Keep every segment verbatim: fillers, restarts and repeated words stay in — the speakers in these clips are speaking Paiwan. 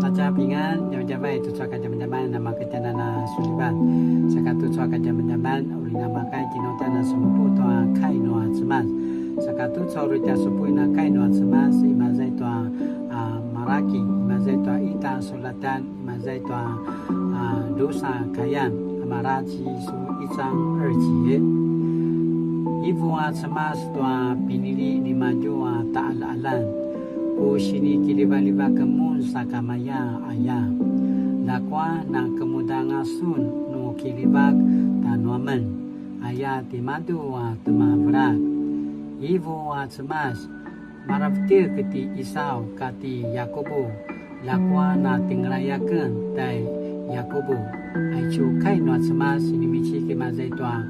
大家平安, djavadjavay tucu a kadjamadjaman namakatjanan a sulivan. Saka tucu a kadjamadjaman, uri namakai kinutan a semupu tua kai nua Cemas. Saka tucu a uri tja supuin a kai nua Cemas, imaza i tua, a, Malaki, imaza i tua ita sulatan, imaza i tua, a, drusa kayan, a, Malaci su icang erci. Ivu a Cemas tua pinili nimadju a ta'ala'alan. Ku sinikiljivaljivak mun sakamaya aya. Ljakua na kemudanga sun nu kiljivak tanuamen, aya timadju a temavelak. Ivu a Cemas, maravetek ti Isau kati Yakubu, ljakua na tengelay aken tai Yakubu. Aicu kai nua Cemas sinivecik imaza i tua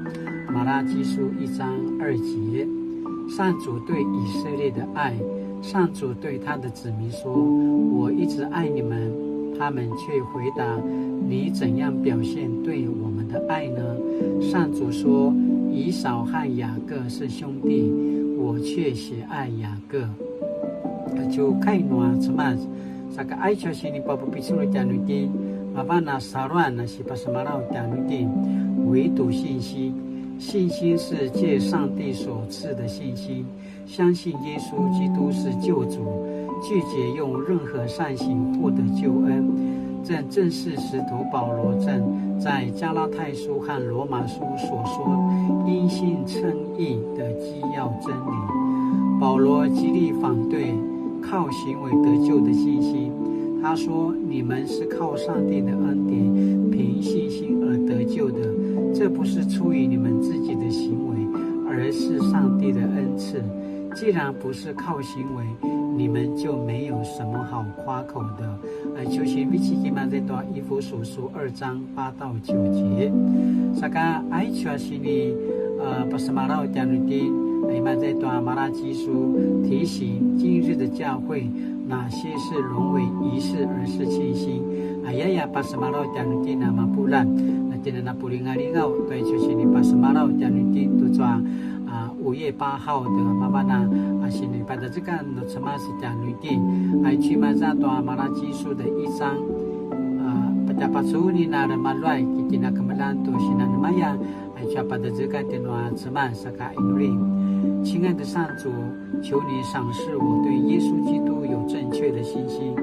Malaci su icang erci. 上主对以色列的爱，上主对他的子民说：我一直爱你们。他们却回答：你怎样表现对我们的爱呢？上主说：以扫和雅各是兄弟，我却喜爱雅各。Aicu kai nua Cemas, saka aicu a sinipapupicul tjanuitjen, mavan a saluan a sipasemalaw tjanuitjen, 唯独信心。信心是借上帝所赐的信心，相信耶稣基督是救主，拒绝用任何善行获得救恩。这正是使徒保罗正在加拉太书和罗马书所说因信称义的基要真理。保罗极力反对靠行为得救的信息。他说：你们是靠上帝的恩典，凭信心而得救的，这不是出于你们自己的行为，而是上帝的恩赐。既然不是靠行为，你们就没有什么好夸口的。呃，求神为其给满这段以弗所书二章八到九节。Saka aicu a sini, a, pasemalaw tjanuitjen, a, imaza i tua Malaci su 提醒今日的教会，哪些是沦为仪式而是信心。Ayaya pasemalaw tjanuitjen a mapuljat, na tjina na pulingalingaw, tua aicu a sini pasemalaw tjanuitjen tucu a, a, 五月八号的 mavan a, a, sini padacekan nu Cemas tjanuitjen. Aicu imaza tua Malaci su 的一章, a, patjapacunin a remaluay ki kinakemelan tu sinanemaya, aicu a padacekan tjanua Cemas saka inuli. 亲爱的上主，求你赏赐我对耶稣基督有正确的信心，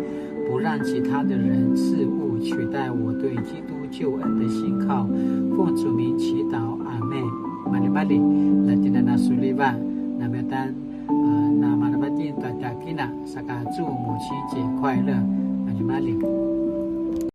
不让其他的人事物取代我对基督救恩的信靠。奉主名祈祷，阿们。Maljimalji, na tjina na suliva, na miatan, a, na maljimalji tua tja kina, saka 祝母亲节快乐。Maljimalji.